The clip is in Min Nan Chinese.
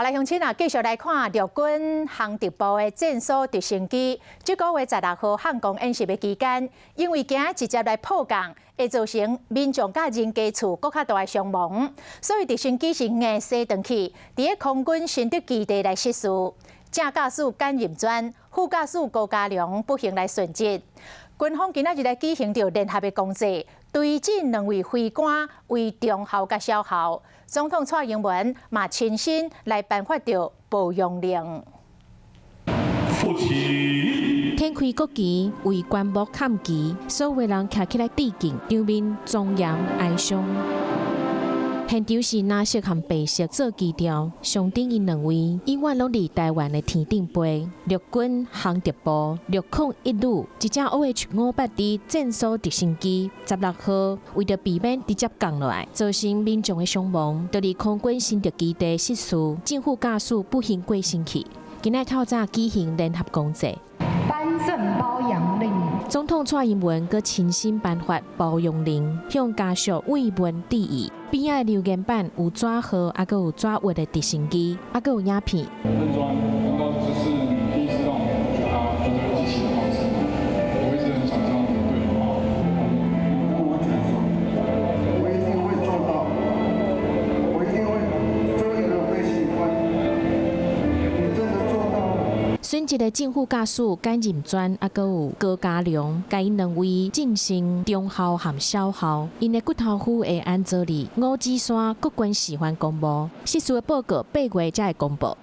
來鄉親啊，繼續來看陸軍航特部的戰斧直升機。這個月16號漢光演習的期間，因為驚直接來迫降，會造成民眾佮人家厝閣較大的傷亡，所以直升機是硬駛轉去，佇咧空軍新竹基地來失事。正駕駛簡任專，副駕駛高家良不幸來殉職。軍方今仔日來舉行著聯合的公祭，追贈兩位飛官為中校佮少校。總統蔡英文嘛親身來頒發著褒揚令。天開國旗為棺木崁旗，所有人徛起來致敬，場面莊嚴哀傷。現場是藍色和白色做基調，象徵𪜶兩位永遠攏佇台灣的天頂飛。陸軍航特部601旅一架 OH-58D 戰斧直升機，16號為著避免直接降落來，造成民眾的傷亡，就佇空軍新竹基地失事，正副駕駛不幸過身去。今仔透早舉行聯合公祭。頒贈褒揚令。總統蔡英文閣親身頒發褒揚令，向家屬慰問致意。邊仔的留言板有紙鶴，抑閣有紙畫的直升機，抑閣有影片。任專，難道這是你第一次讓我覺得覺得一起的方式嗎？我一直很想這樣子對你嗎？跟我講說，我一定會做到，我一定會做一個飛行官。你真的做到了。殉職的正副駕駛簡任專，抑閣有高家良，共𪜶兩位晉升中校和少校，𪜶的骨頭灰會安葬佇五指山國軍示範公墓。失事的報告8月才會公布。